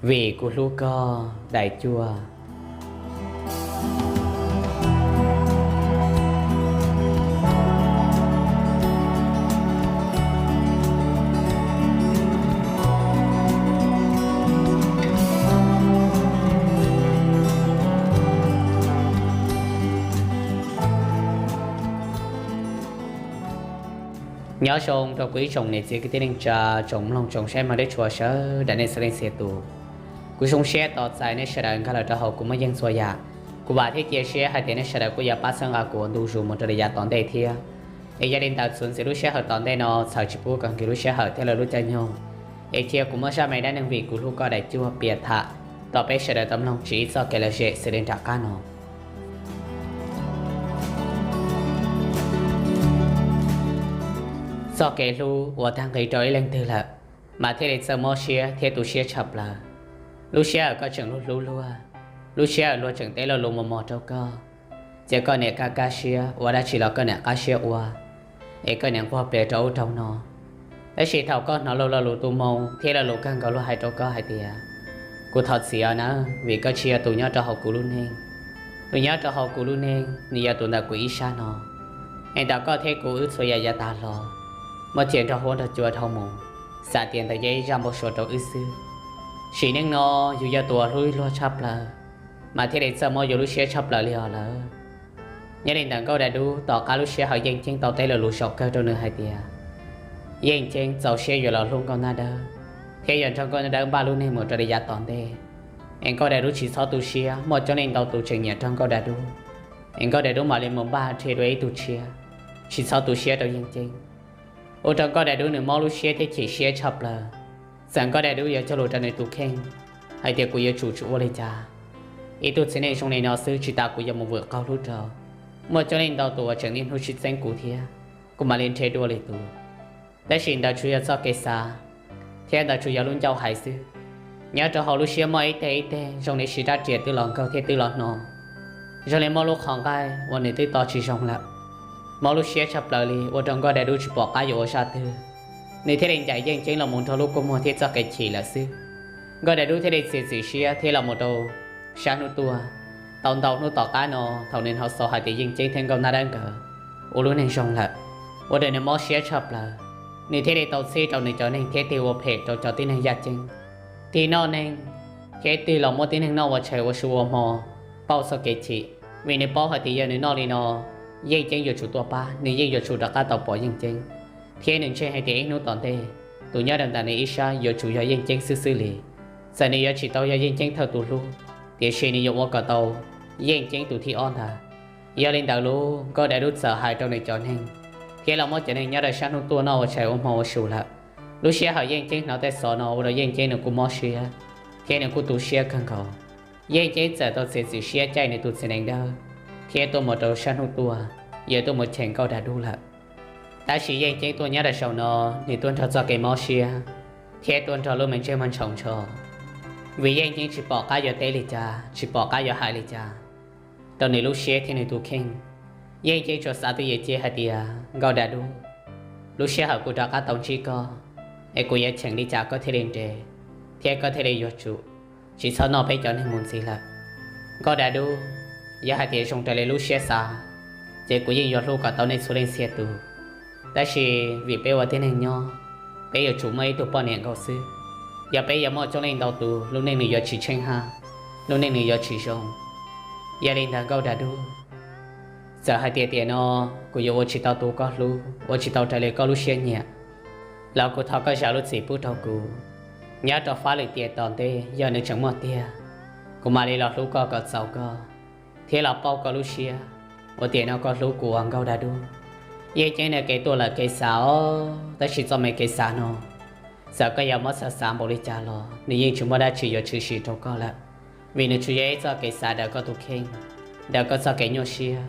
Vim kuv hlub koj daim cuaj. Nyob zoo rau kuv ib tsoom niam txiv kwv tij neej tsa, tsoom mloog tsoom saib mog deb tshua sawv daws nej txhua leej txhia tus. Kuv zoo siab tos txais nej sawv daws nkag los rau hauv kuv muaj yeej txhua yam. Kuv vam thiab cia siab hais tias nej sawv daws kuj yuav pab txhawb nqa kuv ua ntu zus mus rau li yav tom ntej thiab. Es yog li ntawd txuas ntxiv lub sij hawm tom ntej no txhawm tsis pub kom nkig lub sij hawm thiab lawv lub caij nyoog, es cia kuv muab zaj me dab neeg Vim kuv hlub koj daim cuaj piav tham rau peb sawv daws tau mloog txij txoj kev lom zem xws li nram qab no. Txoj kev hlub uas tag nqis rau ib leej twg lawm, mas thiaj li txawj mob siab thiab tu siab tshaj plaws. Lub sij hawm koj tseem hlub hlub luag, lub sij hawm luag tseem teb lo lus mos mos rau koj, ces koj niam kaj kaj siab ua dab tsi los koj niam qab siab ua, es koj niam nquag plias rau ub rau no. Tab sis thaum koj hnov luag lo lus tu moo thiab lo lus kawg nkaus luag hais rau koj hais tias, kuv thov txim os nawb, vim koj tsis yog tus nyob rau hauv kuv lub neej. Tus nyob rau hauv kuv lub neej nws yog tus ntawm kuv ib sab no, es ntawm koj thiab kuv wb txhua yam yav tas los, muab cia nrog huab nrog cua dhau mus, xav tias ntawd yog ib zaj npau suav rau wb xwb. Sim neej no yus yog tus uas hlub luag tshaj plaws, mas thiaj li txawj mob yus lub siab tshaj plaws li os lawm. Nyob li ntawm Nkauj Daim Dub, tom qab lub sij hawm Yeej Ceeb tau teb lo lus zaum kawg rau nws hais tias, Yeej Ceeb txaus siab yuav los hlub Nkauj Nab Dawb, thiab yuav nrog Nkauj Nab Dawb npaj lub neej mus rau li yav tom ntej. Es Nkauj Daim Dub tsis txhob tu siab, muaj coob leej ntau tus tseem nyiam nrog Nkauj Daim Dub, es Nkauj Daim Dub mam li mus npaj nrhiav dua ib tug tshiab. Tsis txhob tu siab rau Yeej Ceeb, ua rau Nkauj Daim Dub nws mob lub siab thiab chim siab tshaj plaws. Txawm Nkauj Daim Dub yuav cog lus rau nws tus kheej hais tias, kuv yuav tsum tsis ua li cas, ib tug txiv neej zoo li no xwb tsis tas kuv yuav mus vwm qaug hlub rau. Muaj coob leej ntau tus uas tseem niaj hnub sib txeeb kuv thiab, kuv mam li nrhiav dua lwm tus. Tab sis ntawd tsuas yog txoj kev xav, thiab ntawd tsuas yog lub ncauj hais xwb. Nyob rau hauv lub siab muaj ib teg ib teg zoo li siv rab riam twb los nkaug thiab twb los hno, zoo li muaj lub qhov nqaij uas nws twb to tsis zoo lawm. Mob lub siab tshaj plaws li ua rau Nkauj Daim Dub tsis pom qab yuav ua zaj twg, nws thiaj li ncaim Yeej Ceeb los mus nrog lub kua muag thiab txoj kev chim lawm xwb. Nkauj Daim Dub thiaj li txiav txim siab thiab los mus rau sab hnub tuaj. Tau ntau hnub tom qab no, thaum nws hnov xov hais tias Yeej Ceeb thiab Nkauj Nab Dawb nkawd ua lub neej zoo lawm, ua rau nws mob siab tshaj plaws. Nws thiaj li tau txhib rau nws cov neeg thiab tig ua phem rau cov tib neeg yaj ceeb, tig noj neeg, thiab tig los muab tib neeg noj ua tshais ua su ua hmo, pauj txoj kev chim. Vim nws paub hais tias yog nws noj li no, Yeej Ceeb yuav tsum tuaj pab, nws yeej yuav tsum rov qab tau pom Yeej Ceeb. Thiab nws ntseeg hais tias ib hnub tom ntej, tus nyob rau ntawm nws ib sab yuav tsum yog Yeej Ceeb xwb xwb li. Txawm nws yuav tsis tau yog Yeej Ceeb thawj tus hlub, tiam sis nws yuav ua kom tau Yeej Ceeb tus thib ob ntag. Yog li ntawd, lub Nkauj Daim Dub txawm hais rau nws cov neeg, thiab los muab cov neeg nyob rau sab hnub tuaj noj ua tshais ua hmo ua su lawm. Lub sij hawm Yeej Ceeb hnov tej xov no ua rau Yeej Ceeb nws kuj mob siab, thiab nws kuj tu siab kawg nkaus. Yeej Ceeb txawm tau txiav txim siab caij nws tus txiv nees dawb, thiab tuaj mus rau sab hnub tuaj, yuav tuaj mus cheem Nkauj Daim Dub lawm. Tab sis Yeej Ceeb tuaj nyob rau saum no, nws tuaj nrog txoj kev mob siab, thiab tuaj nrog lub me ntsej muag ntshaus ntsho. Vim Yeej Ceeb tsis pom qab yuav teb li cas, tsis pom qab yuav hais li cas rau nws lub siab thiab nws tus kheej. Yeej Ceeb tsuas xav twj ywm cia hais tias, Nkauj Daim Dub, lub sij hawm kuv rov qab tau ntsib koj, es kuv yuav cheem li cas koj thiaj li nres, thiab koj thiaj li yuav tsum tsis txhob noj peb cov neeg mus ntxiv lawm. Nkauj Daim Dub, yog hais tias zoo raws li lub siab xav, ces kuv yeej yuav hlub kom tau nej txhua leej txhia tus. Tab sis vim peb ua tib neeg nyob, peb yuav tsum muaj ib tug poj niam nkaus xwb. Yog peb yuav muaj coob leej ntau tus, lub neej nws yuav tsis tsheej haj, lub neej nws yuav tsis zoo. Yog li ntawd Nkauj Daim Dub, txawm hais tias tiam no kuv yuav ua tsis tau tus koj hlub, ua tsis tau raws li koj lub siab nyiam, los kuv thov koj zam lub txim pub rau kuv. Nyob rau fab lwm tiam tom ntej yog nws tseem muaj tiag, kuv mam li los hlub koj kom txaus koj, thiab los pauj koj lub siab, ua tiam no koj hlub kuv uas Nkauj Daim Dub. Yeej Ceeb nws kev tuaj lawm kev xav os, tab sis txoj me kev xav no, txawm koj yuav muab xav xav npaum li cas los nws yeej tsis muaj dab tsi yuav tshwm sim rau koj lawm, vim nws tsuas yog ib txoj kev xav daws koj tus kheej, daws koj txoj kev nyuaj siab,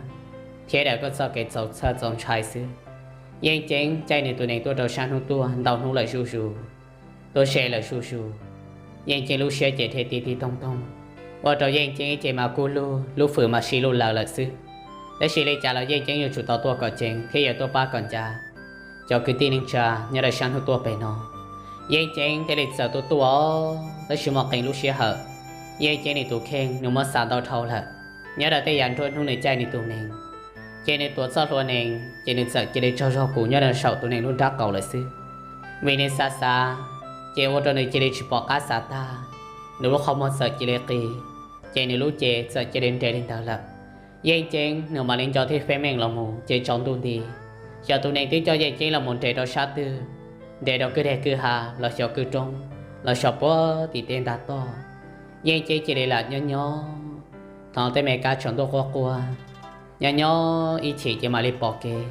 thiab daws koj txoj kev txaus txhawj txaus ntshai xwb. Yeej Ceeb caij nws tus nees tuaj rau sab hnub tuaj ntau hnub lawm zuj zus, tuaj ze lawm zuj zus. Yeej Ceeb lub siab ces dhia ti ti toog toog, ua rau Yeej Ceeb ib ce mas kub lug, lub fwm mas si lug lawm lawm xwb. Tab sis li cas los Yeej Ceeb yuav tsum tau tuaj kom ceev thiab yuav tuaj pab kom ncav cov kwv tij neej tsa nyob rau sab hnub tuaj pem no. Yeej Ceeb thiaj li txawm tuaj tuaj os, twb tsis muaj qee lub sij hawm. Yeej Ceeb nws tus kheej nws muab xav ntau dhau lawm. Nyob rau tej yam nruab hnub nws caij nws tus nees, ces nws tuav txoj hlua nees ces nws txawm cia li tsaug zog kuv nyob rau saum tus nees lub nrab qaum lawm xwb. Vim nws xav xav, ces ua rau nws cia li tsis pom qab xav tag, nws lub qhov muag txawm cia li qis, ces nws lub cev txawm cia li nres li ntawd lawm. Yeej Ceeb nws mam li nco thiab pheej meej los mus ces tsaus ntuj nti, xyov tus nees twb coj Yeej Ceeb los mus nres rau sab twg, nres rau kwj deg kwj ha los xyov kwj roob, los xyov puag tim tej nta toj. Yeej Ceeb cia li lam nyob nyob, thov tej me kab tsaus ntuj quaj quaj, nyob nyob ib chim ces mam li pom kev,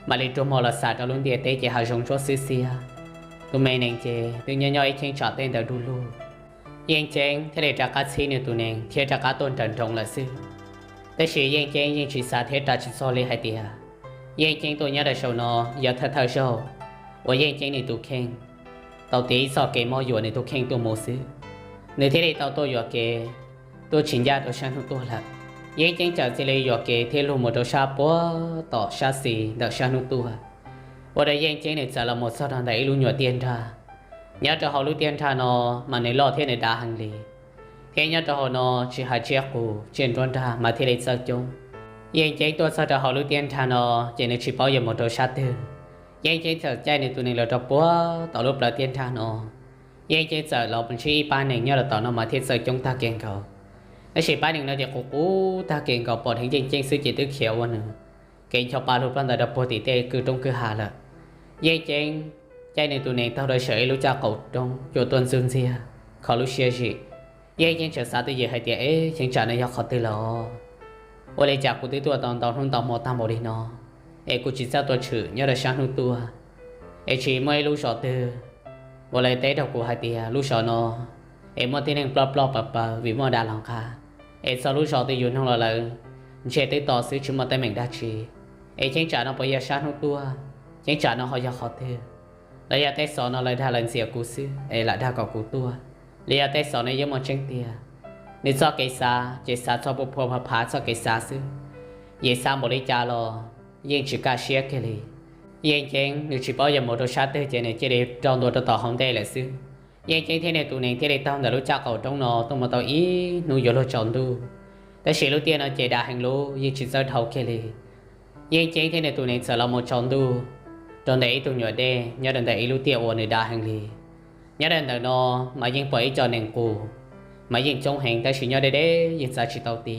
mam li rua muag los xav rau lub ntiaj teb ces hav zoov ntsuab xwb xiab. Tus me nees ces twb nyob nyob ib cheeb tsam tej ntawd du lug. Yeej Ceeb thiaj li rov qab txhib nws tus nees thiab rov qab tuaj nrawm nroos lawm xwb. Tab sis Yeej Ceeb yeej tsis xav thiab ras tsis txog li hais tias Yeej Ceeb tuaj nyob rau saum no yog thawj thawj zaug uas Yeej Ceeb nws tus kheej tau tiv ib txoj kev mob yuam nws tus kheej tuaj mus xwb. Nws thiaj li tau tuaj yuam kev, tuaj tsis ncaj rau sab hnub tuaj lawm. Yeej Ceeb txawm cia li yuam kev thiab lug mus rau sab puag tom sab xis ntawm sab hnub tuaj, ua rau Yeej Ceeb nws txawm los mus txog rau ntawm ib lub nyuam tiaj nrag. Nyob rau hauv lub tiaj nrag no mas nws loj thiab nws dav heev li, thiab nyob rau hauv no tsis hais tsiaj qus tsiaj nruab nrag mas thiaj li txawj coob. Yeej Ceeb tuaj txog rau hauv lub tiaj nrag no ces nws tsis paub yuav mus rau sab twg. Yeej Ceeb txawm caij nws tus nees los rau puag tom lub plawv tiaj nrag no. Yeej Ceeb txawm los ntsib ib pab nees nyob rau tom no mas thiaj txawj coob tag kev nkaus. Tab sis pab nees no ces qus qus tag kev nkaus, pom dheev Yeej Ceeb xwb ces twb khiav ua nws kev ncho pa lug ploj ntawd rau puag tim tej kwj roob kwj ha lawm. Yeej Ceeb caij nws tus nees taug rau saum ib lub caj qaum roob cuam tuaj ntxub ntxiag, kho lub siab zim. Yeej Ceeb tseem xav twj ywm hais tias, es cheeb tsam no yog qhov twg los? Ua li cas kuv twb tuaj tau ntau hnub ntau hmo tag npaum li no, es kuv tsis txawj tuaj tshwm nyob rau sab hnub tuaj, es tsis muaj ib lub zos twg uas lawv teb rau kuv hais tias lub zos no es muaj tib neeg ploj ploj pawv pawv vim muaj dav los nqa, es txog lub zos twg yus noog los lawv ntshe twb to xwb tsis muaj teeb meem dab tsi. Es cheeb tsam no puas yog sab hnub tuaj? Cheeb tsam no ho yog qhov twg? Los yog tej xov no lawv dag lawv ntxias kuv xwb es lam dag kom kuv tuaj? Los yog tej xov no yeej muaj tseeb tiag? Nws txoj kev xav ces xav txog puas phuas phav phav txoj kev xav xwb. Yeej xav npaum li cas los yeej tsis kaj siab kiag li. Yeej Ceeb nws tsis paub yuav mus rau sab twg ces nws cia li rau ntua rau tom hauv ntej lawm xwb. Yeej Ceeb thiab nws tus nees thiaj li taug ntawm lub caj qaum roob no tuaj mus tau ib hnub yuav luag tsaus ntuj. Tab sis lub tiaj no ces dav heev lub yeej tsis txawj dhau kiag li. Yeej Ceeb thiab nws tus nees txawm los mus tsaus ntuj rau ntawm ib tug nyuam dej nyob rau ntawm ib lub tiaj uas nws dav heev li. Nyob rau ntawm no mas yeej pom ib co nees qus mas yeej coob heev tab sis nyob deb deb yeej txav tsis tau ti.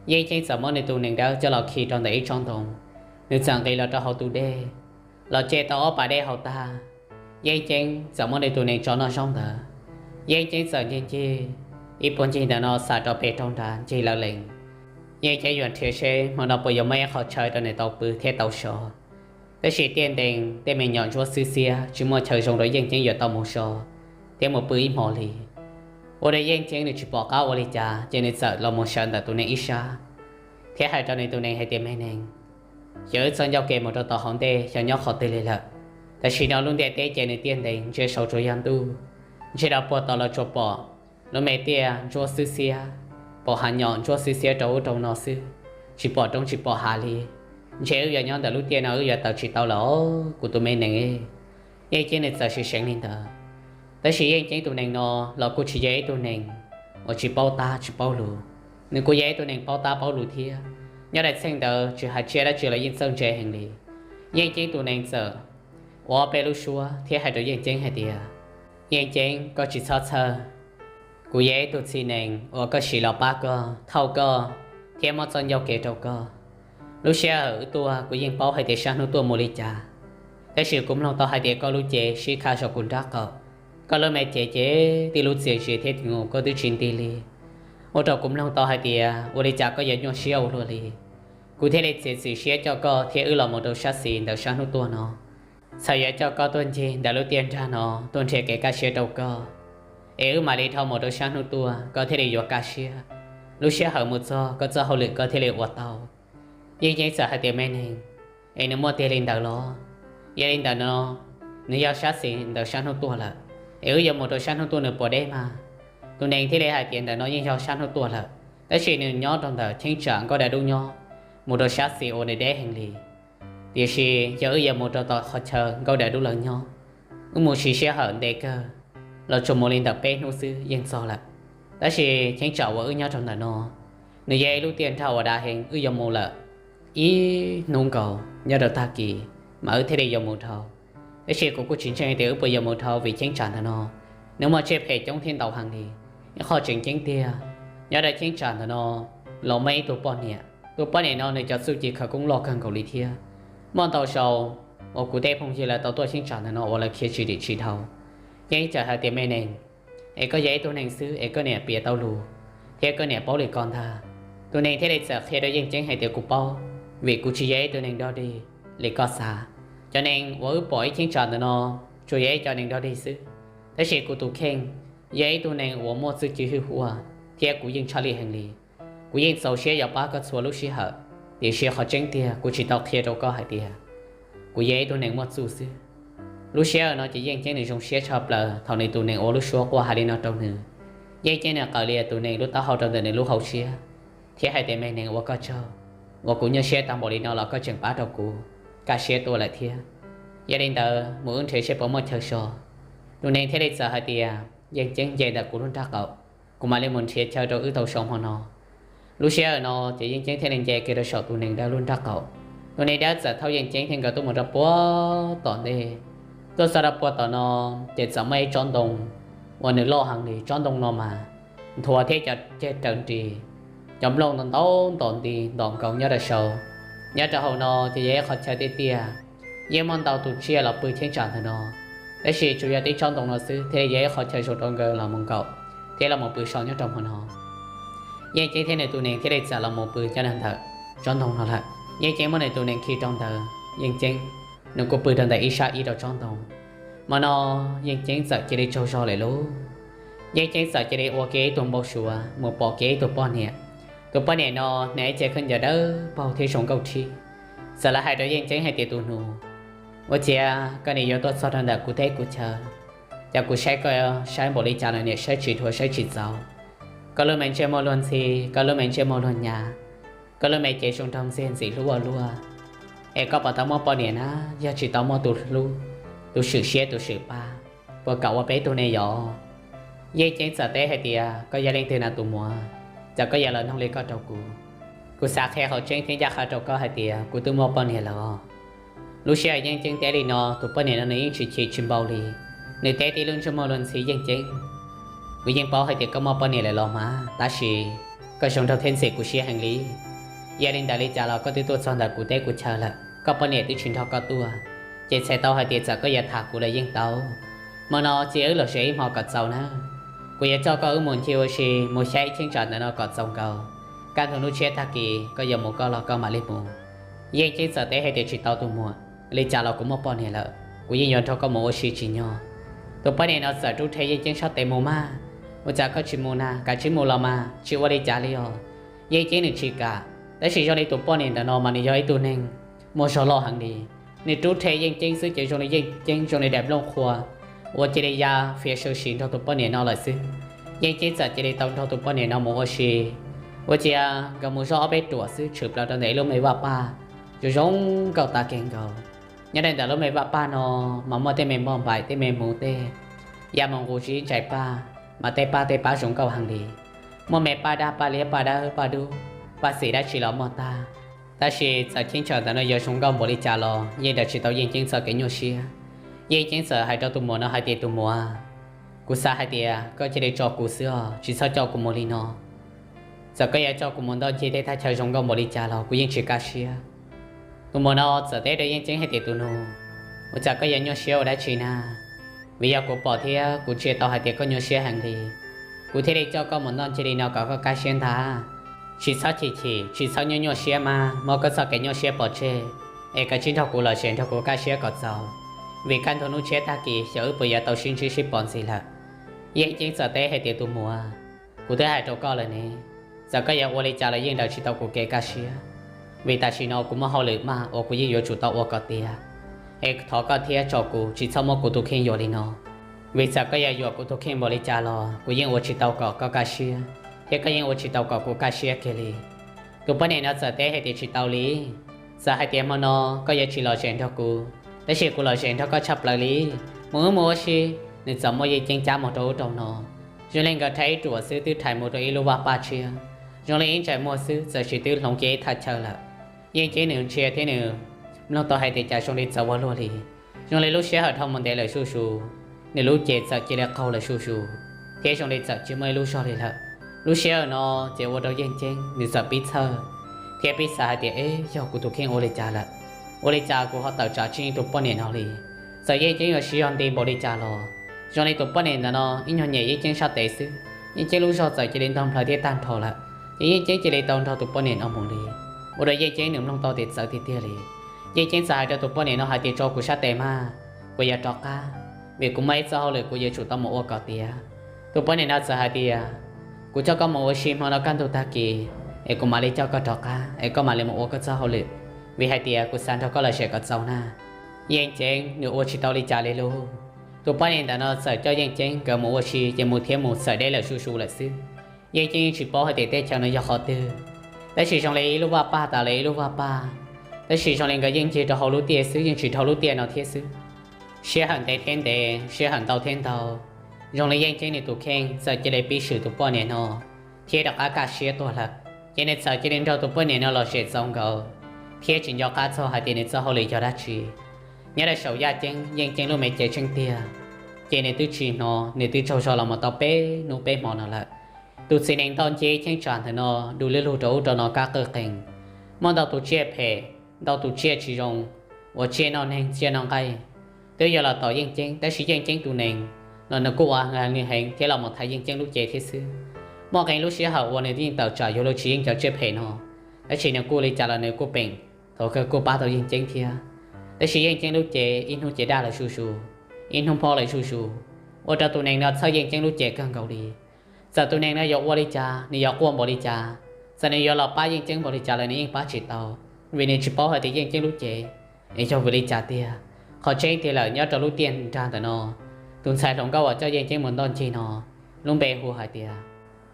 Yeej Ceeb txawm muab nws tus nees dawb coj los khi rau ntawm ib tsob ntoo, nws txawm nqis los rau hauv tus dej, los ce tau ob pas dej haus tag. Yeej Ceeb txawm muab nws tus nees tso noj zaub ntawd. Yeej Ceeb txawm ncig ncig ib puag ncig ntawm no xam rau pem rau nrad ncig lawv lees. Yeej Ceeb yuav nrhiav seb hmo no puas yuav muaj ib qho chaw rau nws tau pw thiab tau so. Tab sis tiaj ntees tej me nyuam ntsuab xwb xiab tsis muaj chaw zoo rau Yeej Ceeb yuav tau mus so thiab mus pw ib hmo li. Ua rau Yeej Ceeb nws tsis pom qab ua li cas ces nws txawm los mus sawv ntawm tus nees ib sab thiab hais rau nws tus nees hais tias, me nees, xyov wb txoj ncauj kev mus rau tom hauv ntej xyov nyob qhov twg li lawm. Tam sim no lub ntiaj teb ces nws tiaj ntees ntshe saud tsuas yog ntuj, ntshe rau puag tom los tsuas pom lub me tiaj ntsuab xwb xiab, pom hav nyom ntsuab xwb xiab rau ub rau no xwb, tsis pom roob tsis pom hav li. Ntshe wb yuav nyob ntawm lub tiaj no wb yuav tawm tsis tau lawm os kuv tus me nees. Yeej Ceeb nws txawm seev seev li ntawd. Tab sis Yeej Ceeb tus nees no los kuj tsis yog ib tug nees uas tsis paub tab tsis paub lus, nws kuj yog ib tug nees paub tab paub lus thiab. Nyob rau txheej ntawd tsis hais tsiaj dab tsi los yeej txawj ntse heev li. Yeej Ceeb tus nees txawm ua ob peb lub suab thiab hais rau Yeej Ceeb hais tias, Yeej Ceeb, koj tsis txhob txhawj. Kuv yog ib tug txiv nees uas koj siv los pab koj, thauj koj thiab muab txoj ncauj kev rau koj. Lub sij hawm wb tuaj kuv yeej paub hais tias sab hnub tuaj mus li cas, tab sis kuv mloog tau hais tias koj lub cev sib kha saum kuv nrab qaum, koj lub me cev ces tib lub txias ntsim thiab tis nus koj twb tsis nti li. Ua rau kuv mloog tau hais tias ua li cas koj yuav nyuaj siab ua luaj li. Kuv thiaj li txiav txim siab coj koj thiab wb los mus rau sab xis ntawm sab hnub tuaj no. Txawm yuav coj koj tuaj ncig ntawm lub tiaj nrag no tuaj nrhiav kev kaj siab rau koj, es wb mam li dhau mus rau sab hnub tuaj koj thiaj li yuav kaj siab. Lub sij hawm mus txog koj txoj hauj lwm koj thiaj li ua tau. Yeej Ceeb txawm hais tias, me neeg, es nws muaj tiag li ntawd los? Yog li ntawm no, nws yog sab xis ntawm sab hnub tuaj lawm, es wb yuav mus rau sab hnub tuaj nws puas deb mas? Tus nees thiaj li hais tias, ntawm no yeej yog sab hnub tuaj lawm, tab sis nws nyob rau ntawm cheeb tsam Nkauj Dawb Dub nyob, mus rau sab xis uas nws deb heev li. Tiam sis yog wb yuav mus rau tom qhov chaw Nkauj Dawb Dub lawv nyob, wb mus siv sij hawm ntev kawg. los tsuas mus li ntawm peb hnub xwb yeej txog lawm. Tab sis cheeb tsam uas wb nyob rau ntawm no, nws yog ib lub tiaj nrag uas dav heev, wb yuav mus lawm ib hnub nkaus nyob rau tag kis mas wb thiaj li yuav mus dhau. Tab sis kuv kuj tsis ntseeg tias wb puas yuav mus dhau vim cheeb tsam ntawm no nws muaj tsiaj phem coob thiab ntau heev li. Ib qho tseem ceeb tiag, nyob rau cheeb tsam ntawm no los muaj ib tug poj niam. Tus poj niam no nws cov txuj ci khawv koob loj kawg nkaus li thiab. Muaj ntau zaus uas kuv tej phooj ywg lawv tau tuaj cheeb tsam ntawm no uas lawv khiav tsis dim tsis dhau, yeej txawm hais tias me neeg, es koj yog ib tug neeg xwb es koj niam piav tau lus thiab koj niam paub li ko ntag. Tus neeg thiaj li txawm qhia rau Yeej Ceeb hais tias kuv paub, vim kuv tsis yog ib tug neeg dog dig li koj xav. Cov neeg uas wb pom ib cheeb tsam ntawm no tsuas yog ib co neeg dog dig xwb, tab sis kuv tus kheej yog ib tug neeg uas muaj txuj ci hwj huaj thiab kuv yeej tshaj lij heev li. Kuv yeej txaus siab yuav pab koj txhua lub sij hawm, tiam sis qhov tseeb tiag kuv tsis tau qhia rau koj hais tias kuv yog ib tug neeg muaj txuj xwb. Lub sij hawm no ces Yeej Ceeb nws zoo siab tshaj plaws thaum nws tus neeg ua lub suab quaj hais li no rau nws. Yeej Ceeb nws qaws li tus neeg lub taub hau rau ntawm nws lub hauv siab thiab hais tias me neeg, ua koj tsaug uas kuv nyuaj siab tag npaum li no los koj tseem pab rau kuv, kaj siab tuaj lawm thiab. Yog li ntawd mus wb nrhiav seb puas muaj chaw so. Tus neeg thiaj li txawm hais tias Yeej Ceeb, nce ntawm kuv lub nrab qaum, kuv mam li mus nrhiav chaw rau wb tau so hmo no. Lub sij hawm no ces Yeej Ceeb thiaj li nce kiag rau saum tus neeg dawb lub nrab qaum. Tus neeg dawb txawm thauj Yeej Ceeb thiab nkawd tuaj mus rau puag tom ntej. Tuaj txog rau puag tom no ces txawm muaj ib tsob ntoo uas nws loj heev li. Tsob ntoo no mas nthuav thiab cov ceg raws nris, cov nplooj ntau ntau ntom nti ntom nkaus nyob rau saud. Nyob rau hauv no ces yog ib qhov chaw tiaj tiaj, yeej muaj ntau tus tsiaj los pw cheeb tsam ntawm no, tab sis tsuas yog tib tsob ntoo no xwb thiaj li yog ib qhov chaw zoo rau nkawd los mus nkaum thiab los mus pw so nyob rau hmo no. Yeej Ceeb thiab nws tus neeg thiaj li txawm los mus pw cov neeg ntawm tsob ntoo no lawm. Yeej Ceeb muab nws tus neeg khi rau ntawd, Yeej Ceeb nws kuj pw rau ntawm ib sab ib rau tsob ntoo. Hmo no Yeej Ceeb txawm cia li tsaug zog lawm lauj. Yeej Ceeb txawm cia li ua kiag ib tug npau suav mus pom kiag ib tug poj niam. Tus poj niam no hnav ib ce khaub ncaws dawb paug thiab zoo nkauj rhib. Txawm lawv hais rau Yeej Ceeb hais tias tus nus, ua ciav koj niam yuav tuaj txog rau ntawm kuv teb kuv chaw, cas kuv saib koj saib npaum li cas los niam saib tsis dhuav saib tsis txaus. Koj lub me ntsej muag luag ntxhi, koj lub me ntsej muag luag nyav, koj lub me cev zoo nraug ntxiag ntxim hlub ua luaj. Es koj puas tau muaj poj niam na? Yog tsis tau muaj tus hlub, tus swm siab tus swm pab, puas kam ua peb tug ne yom? Yeej Ceeb txawm teb hais tias koj yog leej twg na tus muam, txawm koj yog los noog li koj rau kuv, kuv xav qhia qhov tseeb thiab ncaj qha rau koj hais tias kuv twb muaj poj niam lawm os. Lub sij hawm Yeej Ceeb teb li no tus poj niam no nws yeej tsis chim tsis npau li. Nws teb tib lub ntsej muag luag ntxhi, Yeej Ceeb, kuv yeej paub hais tias koj muaj poj niam lawm los mas, tab sis koj zoo nraug thiab ntxim kuv siab heev li. Yog li ntawd li cas los koj twb tuaj txog ntawm kuv teb kuv chaw lawm, koj poj niam twb tsis nrog koj tuaj, ces txhais tau hais tias txawm koj yuav tham kuv los yeej tau. Hmo no cia wb los ze ib hmo kom txaus nawb. Kuv yuav coj koj wb mus ncig ua si mus xyab ib cheeb tsam ntawm no kom txaus nkaus. Kaj ntug hnub tshiab tag kis koj yuav mus koj los koj mam li mus. Yeej Ceeb txawm teb hais tias tsis tau tus muam, li cas los kuv muaj poj niam lawm, kuv yeej yuav nrog koj mus ua si tsim nyog. Tus poj niam no txawm rub rhe Yeej Ceeb sab tes mus mas, ua cas koj tsis mus na, kav tsij mus los mas, tsis ua li cas li os. Yeej Ceeb nws tsis kam, tab sis zoo li tus poj niam ntawm no mas nws yog ib tug neeg muaj zog loj heev li. Nws rub rhe Yeej Ceeb xwb ces zoo li Yeej Ceeb zoo li daim nplooj qhuav uas cia li ya fiav sawv sim nrog tus poj niam no lawm xwb. Yeej Ceeb txawm cia li tau nrog tus poj niam no mus ua si. Ua ciav nkawd mus zog ob peb ruam xwb tshwm plaws rau ntawm ib lub me vaj paj zoo zoo nkauj tas keg nkaus. Nyob rau ntawm lub me vaj paj no mas muaj tej me npauj npaim tej me hmuv tej ya mus nqus zib ntsais paj, mas tej paj tej pab zoo nkauj heev li. Muaj me paj daj paj liab paj dawb paj dub, paj xim dab tsi los muaj tag. Tab sis txawm cheeb tsam ntawm no yuav zoo nkauj npaum li cas los yeej daws tsis tau Yeej Ceeb txoj kev nyuaj siab. Yeej Ceeb txawm hais rau tus muam no hais tias tus muam, kuv xav hais tias koj cia li tso kuv xwb os, tsis txhob coj kuv mus li no. Txawm koj yuav coj kuv mus ntoj ncig tej thaj chaw zoo nkauj npaum li cas los kuv yeej tsis kaj siab. Tus muam no txawm teb rau Yeej Ceeb hais tias tus nus, ua cas koj yuav nyuaj siab ua dab tsi na? Vim yog kuv pom thiab kuv ntsia tau hais tias koj nyuaj siab heev li, kuv thiaj li coj koj mus ntoj ncig li no kom koj kaj siab ntag. Tsis txhob chim chim, tsis txhob nyuaj nyuaj siab mas, muab koj txoj kev nyuaj siab pov tseg, es kav tsij nrog kuv lom zem nrog kuv kaj siab kom txaus, vim kaj ntug hnub tshiab tag kis xyov wb puas yuav tau sib ntsib sib pom ntxiv lawm. Yeej Ceeb txawm teb hais tias tus muam, kuv twb hais rau koj lawm ne, txawm koj yuav ua li cas los yeej daws tsis tau kuv kev kaj siab, vim tam sim no kuv muaj hauj lwm maj uas kuv yeej yuav tsum tau ua kom tiav. Es thov koj thiab tso kuv, tsis txhob muab kuv tus kheej yuam li no, vim txawm koj yuav yuam kuv tus kheej npaum li cas los kuv yeej ua tsis tau kom koj kaj siab, thiab koj yeej ua tsis tau kom kuv kaj siab kiag li. Tus poj niam no txawm teb hais tias tsis tau li, txawm hais tias hmo no koj yuav tsis lom zem nrog kuv, tab sis kuv lom zem nrog koj tshaj plaws li. Mus wb mus ua si, nws txawm muab Yeej Ceeb cab mus rau ub rau no. Zoo li nkawd rhais ib ruam xwb twb rhais mus rau ib lub vaj paj tshiab, zoo li ib ntsais muag xwb txawm sis twb hloov kiag ib thaj chaw lawm. Yeej Ceeb nws ntsia thiab nws mloog tau hais tias cas zoo li txawv ua luaj li, zoo li lub sij hawm dhau mus ntev lawm zuj zus, nws lub cev txawm cia li qaug lawm zuj zus, thiab zoo li txawm tsis muaj ib lub zog li lawm. Lub sij hawm no ces ua rau Yeej Ceeb nws txawm pib txhawj thiab pib xav hais tias, Eb, yog kuv tus kheej ua li cas lawm? Ua li cas kuv ho tawm tsam tsis yeej tus poj niam no li? Txawm Yeej Ceeb yuav siv zog nti npaum li cas los zoo li tus poj niam ntawm no ib nyuag nyem Yeej Ceeb sab tes xwb, Yeej Ceeb lub zog txawm cia li ntog nplawg thiab tag nrho lawm, ces Yeej Ceeb cia li tau nrog tus poj niam no mus li. Ua rau Yeej Ceeb nws mloog tau tias txawv tiag tiag li. Yeej Ceeb txawm hais rau tus poj niam no hais tias, Tso kuv sab tes mas, kuv yuav rov qab, vim kuv muaj ib txoj hauj lwm kuv yuav tsum tau mus ua kom tiav. Tus poj niam no txawm hais tias, Kuv coj koj mus ua si hmo no kaj ntug tag kis, es kuv mam li coj koj rov qab es koj mam li mus ua koj txoj hauj lwm, vim hais tias kuv xav nrog koj los zem kom txaus na. Yeej Ceeb nws ua tsis tau li cas li lauj. Tus poj niam ntawm no txawm coj Yeej Ceeb nkawd mus ua si ces mus thiab mus txawm deb lawm zuj zus lawm xwb. Yeej Ceeb yeej tsis paub hais tias teb chaws no yog qhov twg, tab sis zoo li ib lub vaj paj tas li ib lub vaj paj, tab sis zoo li nkawd yeej ncig rau hauv lub tiaj xwb yeej tsis dhau lub tiaj no thiab xwb. Sij hawm ntev thiab ntev, sij hawm ntau thiab ntau, zoo li Yeej Ceeb nws tus kheej txawm cia li pib swm tus poj niam no thiab rov qab kaj siab tuag lawm. Ces nws txawm cia li nrog tus poj niam no los zem txaus nkaus thiab tsis nco qab txog hais tias nws txoj hauj lwm yog dab tsi. Nyob rau saum yaj ceeb, Yeej Ceeb lub me cev tseeb tiag, ces nws twb tsis hnov, nws twb tsaug zog los mus tau peb hnub peb hmo no lawm. Tus txiv nees ntoj ncig cheeb tsam ntawm no du lug lug rau ub rau no kab qwj qees, muaj ntau tus tsiaj phem, ntau tus tsiaj tsis zoo, uas tsiaj noj neeg tsiaj noj nqaij, twb yuav los tom Yeej Ceeb, tab sis Yeej Ceeb tus nees los nws kuj ua heev li heev thiab los mus thaiv Yeej Ceeb lub cev thiab xwb. Muaj qee lub sij hawm uas nws yeej tawm tsam yuav luag tsis yeej cov tsiaj phem no, tab sis nws kuj li cas los nws kuj peem, thaum kawg kuj pab tau Yeej Ceeb thiab. Tab sis Yeej Ceeb lub cev ib hnub ces daj lawm zuj zus, ib hnub phob lawm zuj zus, ua rau tus nees no txhawj Yeej Ceeb lub cev kawg nkaus li. Txawm tus nees no yuav ua li cas, nws yuav quaj npaum li cas, txawm nws yuav los pab Yeej Ceeb npaum li cas los nws yeej pab tsis tau, vim nws tsis paub hais tias Yeej Ceeb lub cev es yog vim li cas tiag. Qhov tseeb tiag lawm, nyob rau lub tiaj nrag ntawm no, tus ntxhais hluas nkauj uas coj Yeej Ceeb mus ntoj ncig no, lub npe hu hais tias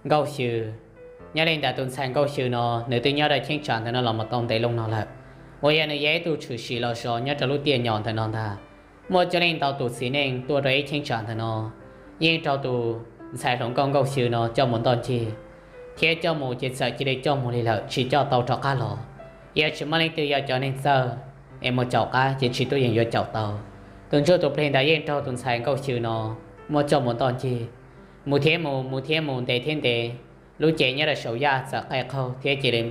Nkauj Xyw. Nyob li ntawm tus ntxhais Nkauj Xyw no, nws twb nyob rau cheeb tsam ntawm no los mus tau ntev loo no lawm, uas yog nws yog ib tug tshwm sim los zov nyob rau lub tiaj nyom ntawm no ntag. Muaj coob leej ntau tus txiv neej tuaj rau ib cheeb tsam ntawm no, yeej raug tus ntxhais hluas nkauj Nkauj Xyw no coj mus ntoj ncig, thiab coj mus ces txawm cia li coj mus li lawm, tsis coj tau rov qab los. Yog tsis muaj leej twg yog cov neeg txawj es mus caum qab ces tsis tuaj yeem yuav caum tau. Tus ntsuj tus plig ntawd yeej raug tus ntxhais Nkauj Xyw no muab coj mus ntoj ncig, mus thiab mus, mus thiab mus, ntev thiab ntev, lub cev nyob rau saum yaj txawm qaij qaug thiab cia li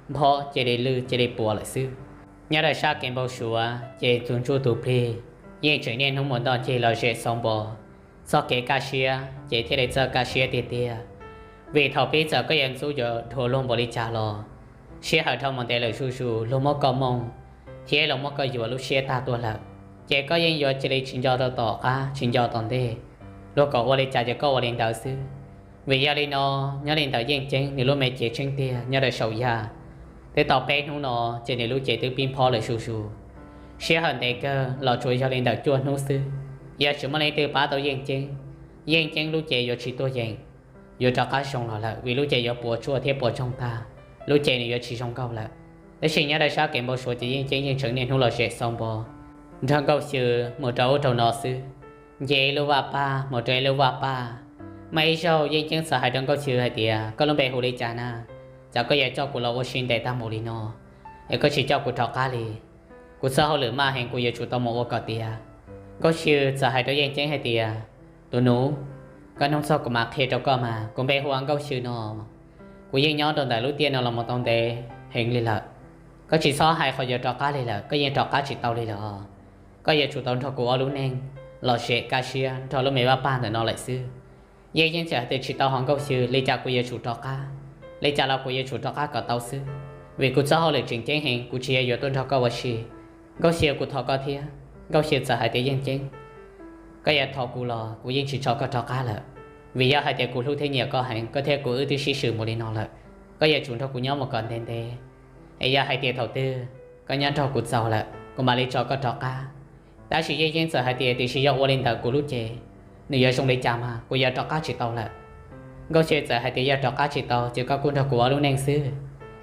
nphob, cia li lwj, cia li puas lawm xwb. Nyob rau sab kev npau suav ces tus ntsuj tus plig yeej tseem niaj hnub mus ntoj ncig los zem xauv npo, txoj kev kaj siab ces thiaj li txawj kaj siab tiag tiag. Vim thaum pib txawm koj yuav ntxub yuav dhuav luag npaum li cas los, sij hawm dhau mus ntev lawm zuj zus, luag muab koj mooj thiab luag muab koj yuam lub siab tag tuaj lawm, ces koj yeej yuav cia li tsis nco rau tom qab tsis nco tom ntej, luag kom ua li cas ces koj ua li ntawd xwb. Vim yog li no, nyob li ntawm Yeej Ceeb nws lub me cev tseeb tiag nyob rau saum yaj, twb tau peb hnub no ces nws lub cev twb pib nphob lawm zuj zus. Sij hawm ntev kawg los tsuas yog li ntawm cuaj hnub xwb, yog tsis muaj leej twg pab tau Yeej Ceeb, Yeej Ceeb lub cev yuav tsis tuaj yeem, yuav rov qab zoo los lawm, vim lub cev yuav puas tsuaj thiab puas ntsoog tag, lub cev nws yuav tsis zoo nkauj lawm. Tab sis nyob rau sab kev npau suav ces Yeej Ceeb yeej tseem niaj hnub los zem xauv npo, nrog Nkauj Xyw mus rau ub rau no xwb, nce ib lub vaj paj mus rau ib lub vaj paj. Muaj ib zaug Yeej Ceeb txawm hais rau Nkauj Xyw hais tias, Koj lub npe hu li cas na? Cas koj yuav coj kuv los ua si ntev tag npaum li no, es koj tsis coj kuv rov qab li? Kuv txoj hauj lwm maj heev, kuv yuav tsum tau mus ua kom tiav. Nkauj Xyw txawm hais rau Yeej Ceeb hais tias, Tus nus, koj nug txog kuv mam qhia rau koj mas, kuv npe hu ua Nkauj Xyw no. Kuv yeej nyob rau ntawm lub tiaj no los mus tau ntev heev li lawm. Koj tsis txhob hais qhov yuav rov qab li lawm, koj yeej rov qab tsis tau li lawm. Koj yuav tsum tau nrog kuv ua lub neej lom zem kaj siab nrog lub me vaj paj ntawm no lawm xwb. Yeej Ceeb txawm hais tias, Tsis tau ho Nkauj Xyw, li cas kuv yuav tsum rov qab? Li cas los kuv yuav tsum rov qab kom tau xwb, vim kuv txoj hauj lwm tseem ceeb heev, kuv tsis yog yuav tuaj nrog koj ua si. Nkauj Xyw, kuv thov koj thiab. Nkauj Xyw txawm hais tias, Yeej Ceeb, koj yuav thov kuv los kuv yeej tsis tso koj rov qab lawm, vim yog hais tias kuv hlub thiab nyiam koj heev, koj thiab kuv wb twb sib swm mus li no lawm. Koj yuav tsum nrog kuv nyob mus kom ntev ntev, es yog hais tias thaum twg koj nyob nrog kuv txaus lawm, kuv mam li tso koj rov qab. Tab sis Yeej Ceeb txawm hais tias, Tiam sis yog ua li ntawd kuv lub cev nws yuav zoo li cas mas, kuv yuav rov qab tsis tau lawm. Nkauj Xyw txawm hais tias, Yog rov qab tsis tau ces koj kuj nrog kuv ua lub neej xwb,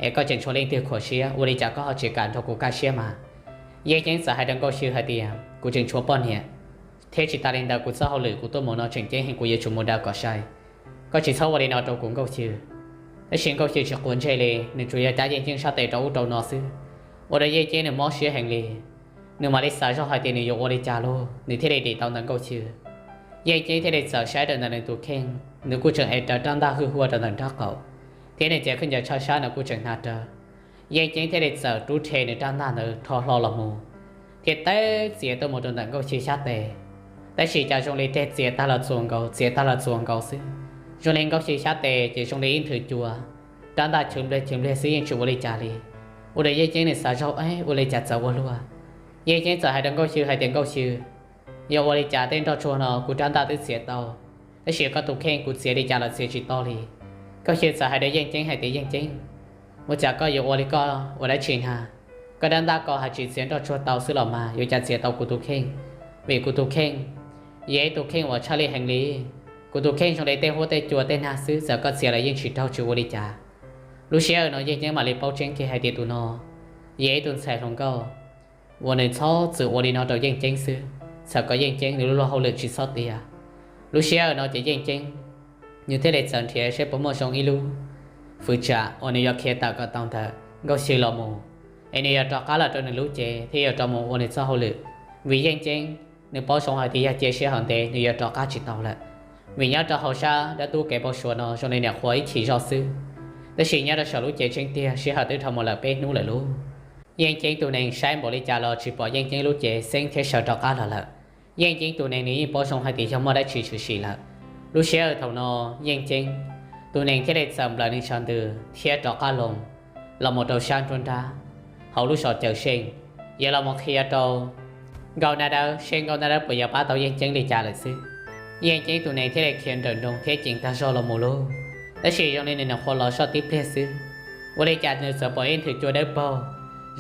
es koj tseem tshuav leej twg khuam siab, ua li cas koj ho tsis kam nrog kuv kaj siab mas? Yeej Ceeb txawm hais rau Nkauj Xyw hais tias, Kuv tseem tshuav poj niam, Thiab tsis tas li ntawd, kuv txoj hauj lwm kuv tuaj mus no tseem ceeb heev, kuv yuav tsum mus daws kom sai. Koj tsis txhob ua li no rau kuv Nkauj Xyw. Tab sis Nkauj Xyw tsis quav ntsej li, nws tsuas yog cab Yeej Ceeb sab tes rau ub rau no xwb, ua rau Yeej Ceeb nws mob siab heev li. Nws mam li xav zoj hais tias nws yuav ua li cas lauj, nws thiaj li dim tau ntawm Nkauj Xyw. Yeej Ceeb thiaj li txawm saib rau ntawm nws tus kheej, nws kuj tseem ev rawv rab ntaj hwj huaj rau ntawm nraub qaum, thiab nws txiav khaub ncaws tshaj sab nws kuj tseem hnav rawv. Yeej Ceeb thiaj li txawm rub rhe nws rab ntaj ntawd rho hlo los mus, thiab teb txiav tuaj mus rau ntawm Nkauj Xyw sab tes. Tab sis cas zoo li tej txiav tag los txuas nkaus, txiav tag los txuas nkaus xwb. Zoo li Nkauj Xyw sab tes ces zoo li ib nthwv cua, rab ntaj chwv npliag chwv npliag xwb, yeej tsis ua li cas li. Ua rau Yeej Ceeb nws xav zoj, ua li cas txawv ua luaj. Yeej Ceeb txawm hais rau Nkauj Xyw hais tias, Nkauj Xyw, yog ua li cas tej nroj tsuag no kuv rab ntaj twb txiav tau, tab sis koj tus kheej kuv txiav li cas los txiav tsis tau li. Nkauj Xyw txawm hais rau Yeej Ceeb hais tias, Yeej Ceeb, ua cas koj yuav ua li koj ua dab tsi na? Koj rab ntaj ko hais tsis txiav nroj tsuag tau xwb los mas yuav cas txiav tau kuv tus kheej? Vim kuv tus kheej yog ib tus kheej uas tshaj lij heev li. Kuv tus kheej zoo li tej huab tej cua tej nag xwb, txawm koj txiav los yeej tsis raug tsis ua li cas. Lub sij hawm no Yeej Ceeb mam li paub tseeb kiag hais tias tus no yog ib tug ntxhais hluas nkauj uas nws txhob txwm ua li no rau Yeej Ceeb xwb, txhawm kom Yeej Ceeb nws lub luag hauj lwm tsis txhob tiav. Lub sij hawm no ces Yeej Ceeb nws thiaj li txawm nrhiav seb puas muaj zoo ib lub fwv tsam uas nws yuav khiav tawm kom tau ntawm Nkauj Xyw los mus, es nws yuav rov qab los rau nws lub cev thiab yuav rov mus ua nws txoj hauj lwm. Vim Yeej Ceeb nws paub zoo hais tias yog cia sij hawm ntev nws yuav rov qab tsis tau lawm, vim nyob rau hauv sab dab ntub kev npau suav no zoo li niam qhuav ib chim zoj xwb. Tab sis nyob rau saum lub cev tseeb tiag sij hawm twb dhau mus lawm peb hnub lawm lauj. Yeej Ceeb tus nees saib npaum li cas los tsis pom Yeej Ceeb lub cev xeeb thiab sawv rov qab los lawm. Yeej Ceeb tus nees nws yeej paub zoo hais tias yog muaj dab tsi tshwm sim lawm. Lub sij hawm thaum no Yeej Ceeb tus nees thiaj li txawm nplawm nws sawv ntws thiab rov qab loo los mus rau sab nruab nrab hauv lub zos Cawm Seej, yuav los mus qhia rau Nkauj Nab Dawb seb Nkauj Nab Dawb puas yuav pab tau Yeej Ceeb li cas lawm xwb. Yeej Ceeb tus nees thiaj li khiav nrawm nroos thiab ceev tag zog los mus lauj. Tab sis zoo li nws nyuam qhuav los soj tib pliag xwb, ua li cas nws txawm pom ib nthwv cua dawb paug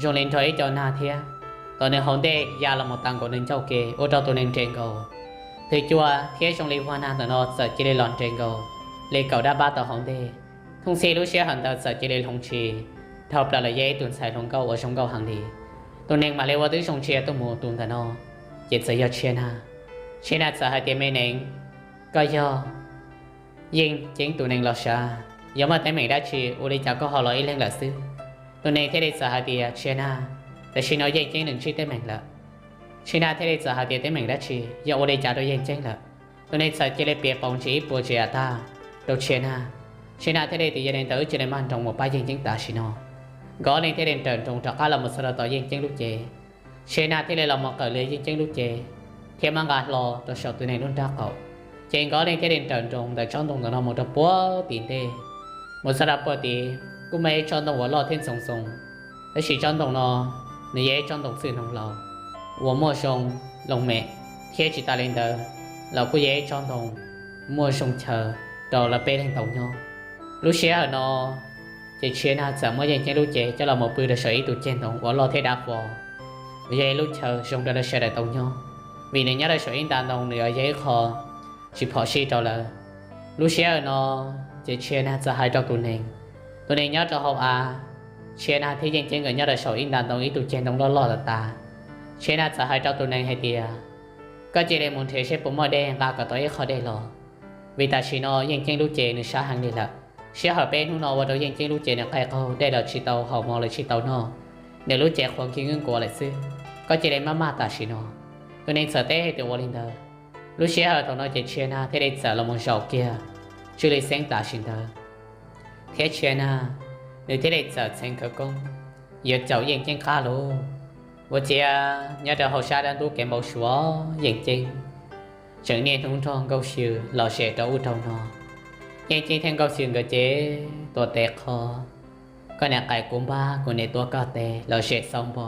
zoo li nrog ib co nag thiab tom nws hauv ntej ya los mus tas nkaus nws ncauj ke, ua rau tus nees nres nkaus. Nthwv cua thiab zoo li vag nag ntawm no txawm cia li los nres nkaus li kaum dab npab tau hauv ntej. Thooj txhij lub sij hawm ntawd txawm cia li hloov tshis dhau plaws los yog ib tug ntxhais hluas nkauj uas zoo nkauj heev li. Tus nees mam li ua tib zoo ntsia tuaj mus tus ntawm no, ces txawm yog Tshia Nag. Tshia Nag txawm hais tias, Me nees, koj yog Yeej Ceeb tus nees los sav? Yog muaj teeb meem dab tsi ua li cas koj ho los ib leeg lawm xwb? Tus nees thiaj li txawm hais tias, Tshia Nag, tam sim no Yeej Ceeb nws ntsib teeb meem lawm. Tshia Nag thiaj li txawm hais tias, Teeb meem dab tsi? Yog ua li cas rau Yeej Ceeb lawm? Tus nees txawm cia li piav pauv ntsis ib puas tsav yam tag rau Tshia Nag. Tshia Nag thiaj li tias, Yog li ntawd wb cia li maj nroos mus pab Yeej Ceeb tam sim no. Nkawd ob leeg thiaj li nrawm nroos rov qab los mus txog rau tom Yeej Ceeb lub cev. Tshia Nag thiaj li los mus qawm li Yeej Ceeb lub cev thiab maj nqa hlo rau saum tus nees lub nraub qaum. Ces nkawd ob leeg thiaj li nrawm nroos ntawm tsob ntoo ntawm no mus rau puag tim ntej. Mus txog rau puag tid kuj muaj ib tsob ntoo uas loj thiab ntxoov ntxoo, tab sis tsob ntoo no nws yog ib tsob ntoo txwj ntoo laus uas muaj zoo looj mem, thiab tsis tas li ntawd los kuj yog ib tsob ntoo muaj zoo chaw rau lawv peb leeg tau nyob. Lub sij hawm no ces Tshia Nag txawm muab Yeej Ceeb lub cev coj los mus pw rau saum ib tug ceg ntoo uas loj thiab dav vos, uas yog ib lub chaw zoo rau lawv sawv daws tau nyob, vim nws nyob rau saum ib nta ntoo nws yog ib qho tsis phom sij rau lawv. Lub sij hawm no ces Tshia Nag txawm hais rau tus nees, tus nees nyob rau hauv av, Tshia Nag thiab Yeej Ceeb nkawd nyob rau saum ib nta ntoo ib tug ceg ntoo loj loj tas tas. Tshia Nag txawm hais rau tus nees hais tias, Koj cia li mus nrhiav seb puas muaj dej nqa kom tau ib qho dej los, vim tam sim no Yeej Ceeb lub cev nws sab heev li lawm. Sij hawm peb hnub no ua rau Yeej Ceeb lub cev nws qaij qaug, dej los tsis tau haus, mov los tsis tau noj, nws lub cev qhuav nkig nkuav lawm xwb. Koj cia li maj maj tam sim no. Tus nees txawm teb hais tias ua li ntawd. Lub sij hawm thaum no ces Tshia Nag thiaj li txawm los mus zaum kiag tsw li xeeb tam sim ntawd, thiab Tshia Nag nws thiaj li txawm txheev khawv koob yuav caum Yeej Ceeb qab lauj. Ua ciav nyob rau hauv sab dab ntub kev npau suav, Yeej Ceeb tseem niaj hnub nrog Nkauj Xyw los zem rau ub rau no. Yeej Ceeb thiab Nkauj Xyw nkawd ces tuav tes qho, koj niam qaim kuv npab, kuv niam tuav koj tes los zem xauv npo.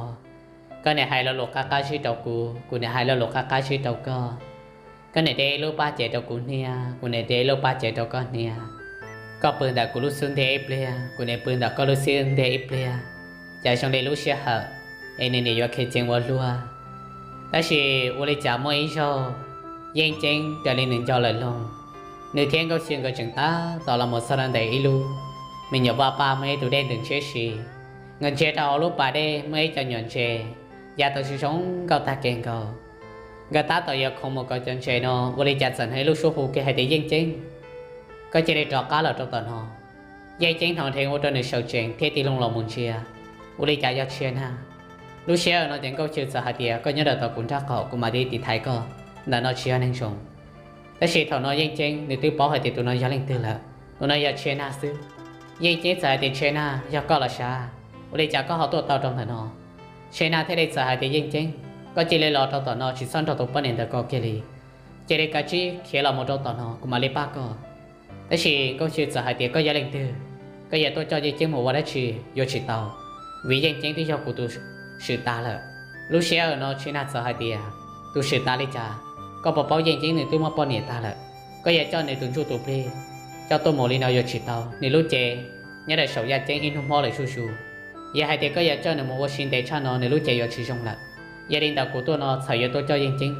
Koj niam hais lo lus qab qab zib rau kuv, kuv niam hais lo lus qab qab zib rau koj. Koj niam de ib lub paj cev rau kuv hnia, kuv niam de ib lub paj cev rau koj hnia. Koj pw ntawm kuv lub xub ntiag ib pliag, kuv niam pw ntawm koj lub xub ntiag ib pliag, cas zoo li lub sij hawm es nws niam yuav khiav ceev ua luaj. Tab sis ua li cas muaj ib zaug, Yeej Ceeb raws li nws nco lawm loog, nws thiab Nkauj Xyw nkawd tseem tab tom los mus txog rau ntawm ib lub me nyuam vaj paj muaj ib tug dej ntws ntshiab si. Nkawd ntsia rau hauv lub pas dej muaj ib co nyuam ntses ya tau zoo zoo nkauj tag kev nkaus. Nkawd tab tom yuav khoov mus kom cov ntses no, ua li cas txawm hnov ib lub suab hu kiag hais tias, Yeej Ceeb, koj cia li rov qab los rau tom no. Yeej Ceeb hnov dheev ua rau nws sawv tsees thiab tig loo los mus ntsia, ua li cas yog Tshia Nag. Lub sij hawm no ces Nkauj Xyw txawm hais tias, Koj nyob rau tom kuv nraub qaum, kuv mam li tiv thaiv koj, ntawm no tsis yog neeg zoo. Tab sis thaum no Yeej Ceeb nws twb paub hais tias tus no yog leej twg lawm, tus no yog Tshia Nag xwb. Yeej Ceeb txawm hais tias, Tshia Nag, yog koj los sav, ua li cas koj ho tuaj tau rau ntawm no? Tshia Nag thiaj li txawm hais tias, Yeej Ceeb, koj cia li los rau tom no, tsis txhob nrog tus poj niam ntawd ko kiag li. Cia li kav tsij khiav los mus rau tom no, kuv mam li pab koj. Tab sis Nkauj Xyw txawm hais tias, Koj yog leej twg? Koj yuav tuaj coj Yeej Ceeb mus ua dab tsi? Yuav tsis tau, vim Yeej Ceeb twb yog kuv tus swm tas lawm. Lub sij hawm no Tshia Nag txawm hais tias, Tus swm tas li cas? Koj puas paub Yeej Ceeb nws twb muaj poj niam tag lawm? Koj yuav coj nws tus ntsuj tus plig coj tuaj mus li no yuav tsis tau. Nws lub cev nyob rau saum yaj ceeb ib hnub mob lawm zuj zus. Yog hais tias koj yuav coj nws mus ua si ntev tshaj no, nws lub cev yuav tsis zoo lawm. Yog li ntawd kuv tuaj no txhawm yuav tuaj coj Yeej Ceeb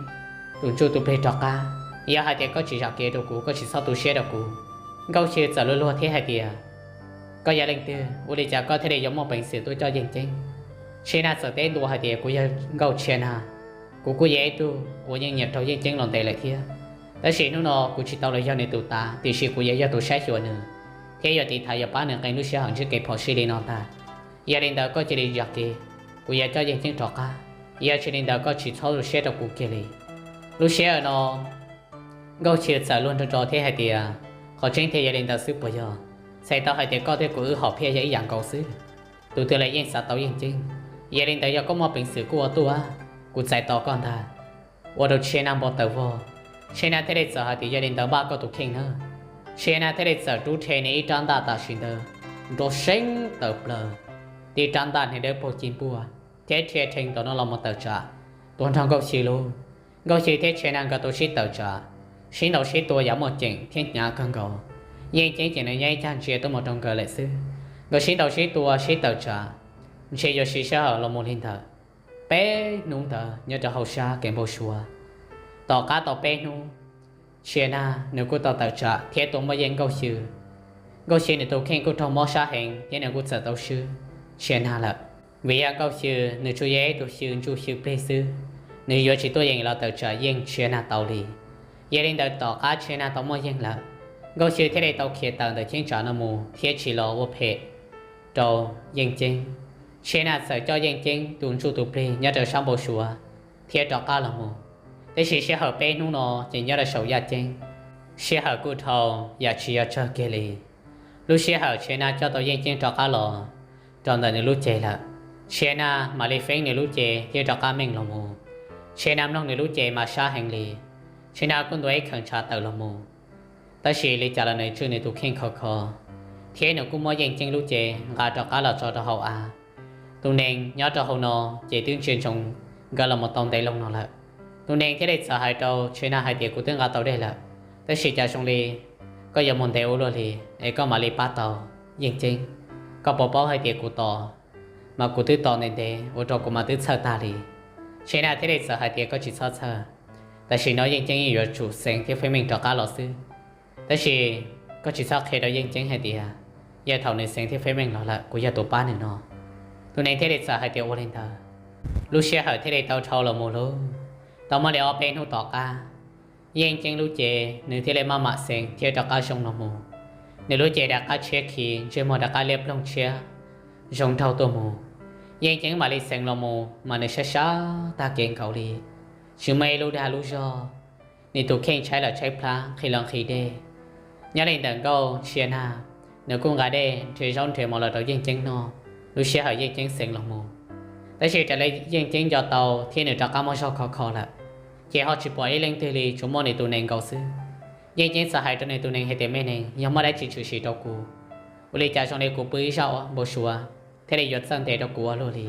tus ntsuj tus plig rov qab. Yog hais tias koj tsis zam kev rau kuv, koj tsis txhob tu siab rau kuv. Nkauj Xyw txawm luag luag thiab hais tias, Koj yog leej twg? Ua li cas koj thiaj li yuav muaj peev xwm tuaj coj Yeej Ceeb? Tshia Nag txawm teb ntua hais tias, Kuv yog Nkauj Tshia Nag, kuv kuj yog ib tug uas yeej nyiam raug Yeej Ceeb los ntev lawm thiab. Tab sis hnub no kuv tsis tau los yog nws tus tav, tiam sis kuv yuav yog tus saib xyuas nws thiab yuav tiv thaiv yuav pab nws qee lub sij hawm ntsib kev phom sij li no ntag. Yog li ntawd koj cia li zam kev, kuv yuav coj Yeej Ceeb rov qab. Yog tsis li ntawd koj tsis txhob tu siab rau kuv kiag li. Lub sij hawm no Nkauj Xyw txawm luag nrog nrog thiab hais tias, Qhov tseeb tiag yog li ntawd xwb puas yog? Txhais tau hais tias koj thiab kuv wb hom phiaj yog ib yam nkaus xwb. Tus twg los yeej xav tau Yeej Ceeb. Yog li ntawd yog koj muaj peev xwm kuj ua tuaj, kuv txais tos koj ntag. Ua rau Tshia Nag npau taws vog. Tshia Nag thiaj li txawm hais tias, Yog li ntawd npaj koj tus kheej nawb. Tshia Nag thiaj li txawm rub rhe nws ib rab ntaj tam sim ntawd nrov seeb tawm plaws, tib rab ntaj hniav dawb paug ci npuaj thiab rhia rhees tom no los mus tawm tsam tuaj nrog Nkauj Xyw lug. Nkauj Xyw thiab Tshia Nag nkawd tau sib tawm tsam, sib ntaus sib tua yam muaj ceem thiab hnyav kawg nkaus. Yeej Ceeb ces nws nyob ib cag ntsia tuaj mus rau nkawd lawm xwb. Nkawd sib ntaus sib tua sib tawm tsam, ntshe yuav siv sij hawm los mus li ntawm peb hnub ntawd nyob rau hauv sab kev npau suav. Tom qab tau peb hnub, Tshia Nag nws kuj tau tawm tsam thiab tua muaj yeej Nkauj Xyw. Nkauj Xyw nws tus kheej kuj raug mob sab heev thiab nws kuj txawm tau swb Tshia Nag lawm. Vim yog Nkauj Xyw nws tsuas yog ib tug xyw ntsuj xyw plig xwb, nws yuav tsis tuaj yeem los tawm tsam yeej Tshia Nag tau li. Yog li ntawd tom qab Tshia Nag tau muaj yeej lawm, Nkauj Xyw thiaj li tau khiav tawm ntawm cheeb tsam no mus thiab tsis los ua phem rau Yeej Ceeb. Tshia Nag txawm coj Yeej Ceeb tus ntsuj tus plig nyob rau sab npau suav thiab rov qab los mus. Tab sis sij hawm peb hnub no ces nyob rau saum yaj ceeb, sij hawm kuj dhau yam tsis yog tsawg kiag li. Lub sij hawm Tshia Nag coj tau Yeej Ceeb rov qab los rau ntawm nws lub cev lawm, Tshia Nag mam li feeb nws lub cev thiab rov qab meej los mus. Tshia Nag mloog nws lub cev mas sab heev li. Tshia Nag kuj ntua ib kheem ntshav tawm los mus, tab sis li cas los nws tswj nws tus kheej khov kho, thiab nws kuj muab Yeej Ceeb lub cev nqa rov qab los tso rau hauv av. Tus nees nyob rau hauv no ces twb ntsia ntsoov nkawd los mus tau ntev loo no lawm. Tus nees thiaj li txawm hais rau Tshia Nag hais tias, Kuv twb nqa tau dej lawm, tab sis cas zoo li koj yuav mus ntev ua luaj li, es koj mam li pab tau Yeej Ceeb. Koj puas paub hais tias kuv tos mas kuv twb tos ntev ntev ua rau kuv mas twb txhawj tag li. Tshia Nag thiaj li txawm hais tias, Koj tsis txhob txhawj, tam sim no Yeej Ceeb yeej yuav tsum xeev thiab feeb meej rov qab los xwb. Tab sis koj tsis txhob qhia rau Yeej Ceeb hais tias yog thaum nws xeev thiab feeb meej los lawm kuv yog tus pab nws no. Tus nees thiaj li txawm hais tias, Ua li ntawd. Lub sij hawm thiaj li tau dhau los mus lawm, tau muaj li ob peb hnub tom qab, Yeej Ceeb lub cev nws thiaj li maj mam xeev thiab rov qab zoo los mus. Nws lub cev rov qab tshiab khiv, ntsej muag rov qab liab ploog tshiab zoo nraug tuaj mus. Yeej Ceeb mam li xeev los mus mas nws sab sab tag kev nkaus li, tsis muaj ib lub dag lub zog. Nws tus kheej tshaib los tshaib plab, nqhis los nqhis dej. Nyob li ntawm Nkauj Tshia Nag, nws kuj nqa dej nrhiav zaub nrhiav mov los rau Yeej Ceeb noj lub sij hawm Yeej Ceeb xeev los mus. Tab sis raws li Yeej Ceeb nco tau thiab nws rov qab muaj zog khov kho lawm, ces ho tsis pom ib leej twg li, tsuas muaj nws tus nees nkaus xwb. Yeej Ceeb txawm hais rau nws tus nees hais tias, Me nees, yog muaj dab tsi tshwm sim rau kuv? Ua li cas zoo li kuv pw ib zaj npau suav thiaj li yuav txawj ntev rau kuv ua luaj li,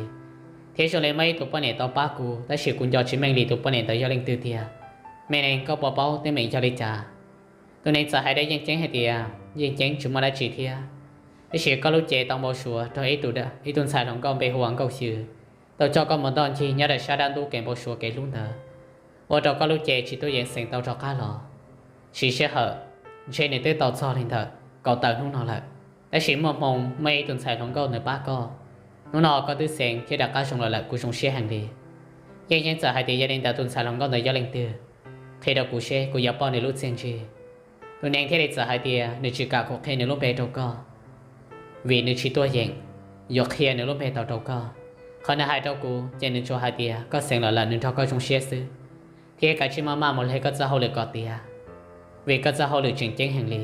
thiab zoo li muaj ib tug poj niam tau pab kuv, tab sis kuv nco tsis meej li tus poj niam ntawd yog leej twg tiag. Me nees, koj puas paub teeb meem yog li cas? Tus nees txawm hais rau Yeej Ceeb hais tias, Yeej Ceeb, tsis muaj dab tsi thiab, tab sis koj lub cev tau npau suav raug ib tug ntxhais hluas nkauj npe hu ua Nkauj Xyw tau coj koj mus ntoj ncig nyob rau sab dab ntub kev npau suav kev hlub ntawd, ua rau koj lub cev tsis tuaj yeem xeev tau rov qab los. Siv sij hawm, ntshe nws twb tau txog li ntawm kaum tawm hnub no lawm, tab sis muaj hmoo muaj ib tug ntxhais hluas nkauj nws pab koj. Hnub no koj twb xeev thiab rov qab zoo los lawm, kuv zoo siab heev li. Yeej Ceeb txawm hais tias, yog li ntawd tus ntxhais hluas nkauj ntawd yog leej twg? Qhia rau kuv seb kuv yuav pauj nws lub txiaj ntsig. Tus neeg thiaj li txawm hais tias, nws tsis kam kuv qhia nws lub npe rau koj, vim nws tsis tuaj yeem yuav qhia nws lub npe tau rau koj. Qhov nws hais rau kuv ces nws tsuas hais tias koj xeev los lawm nws nrog koj zoo siab xwb, thiab kav tsij maj maj mus hle koj txoj hauj lwm kom tiav, vim koj txoj hauj lwm tseem ceeb heev li.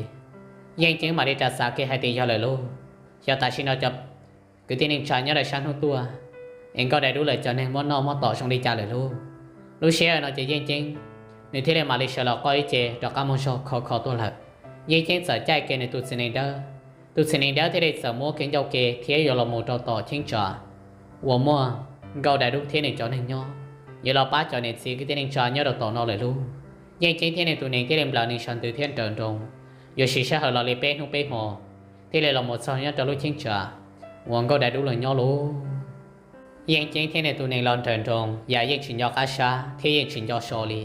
Yeej Ceeb mam li rov xav kiag hais tias, yog lawm lauj, xyov tam sim no cov kwv tij neej tsa nyob rau sab hnub tuaj es Nkauj Dais Dub lawv cov neeg muab noj muab tom zoo li cas lawm lauj. Lub sij hawm no ces Yeej Ceeb nws thiaj li mam li sawv los qoj ib ce rov qab muag zog khov kho tuaj lawm. Yeej Ceeb txawm caij kiag nws tus txiv nees dawb, tus txiv nees dawb thiaj li txawm muab kiag ncauj ke thiab yuav los mus rau tom cheeb tsam uas muaj Nkauj Dais Dub thiab nws cov neeg nyob, yuav los pab cov niam txiv kwv tij neej tsa nyob rau tom no lawm lauj. Yeej Ceeb thiab nws tus nees thiaj li nplawm nws sawv ntws thiab nrawm nroos, yuav siv sij hawm los li peb hnub peb hmo thiaj li los mus txog nyob rau lub cheeb tsam uas Nkauj Dais Dub lawv nyob lauj. Yeej Ceeb thiab nws tus nees los nrawm nroos yam yeej tsis nco qab sab thiab yeej tsis nco so li,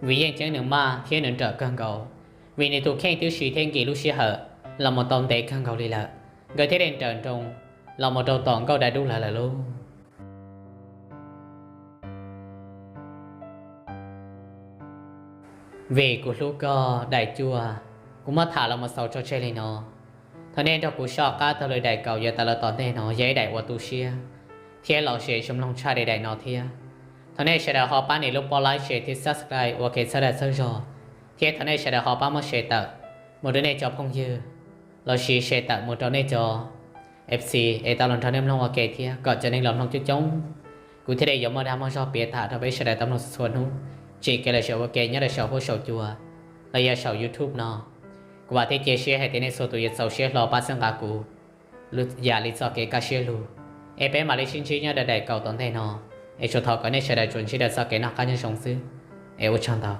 vim Yeej Ceeb nws maj thiab nws nrawm kawg nkaus, vim nws tus kheej twb siv thiab nkim lub sij hawm los mus tau ntev kawg nkaus li lawm, nkawd thiaj li nrawm nroos los mus rau tom Nkauj Dais Dub lawv lawm lauj. Vim kuv hlub koj daim cuaj, kuv muab tham los mus xaus tso tseg li no. Thov nej nrog kuv soj qab taug lw daim kaum yuav tawm los tom ntej no, yog ib daim uas tu siab thiab lom zem zoo mloog tshaj li daim no thiab. Thov nej sawv daws ho pab nias lub pob like, share thiab subscribe ua kev txhawb dag txhawb zog, thiab thov nej sawv daws ho pab muab share tawm mus rau nej cov phooj ywg, los sis share tawm mus rau nej cov F C es tau los nrog nej mloog ua ke thiab kom cov neeg los mloog coob coob, kuv thiaj li yuav muaj dag muaj zog piav tham rau peb sawv daws tau mloog txhua hnub, tsim kev lom zem ua ke nyob rau saum huab saum cua los yog saum YouTube no. Kuv vam thiab cia siab hais tias nej txhua tus yuav txaus siab hlo pab txhawb nqa kuv yam li txoj kev kaj siab lug, es peb mam li sib ntsib nyob rau daim kaum tom ntej no. Es tsuas thov kom nej sawv daws tsuas ntsib rau txoj kev noj qab nyob zoo xwb, es ua tsaug ntau.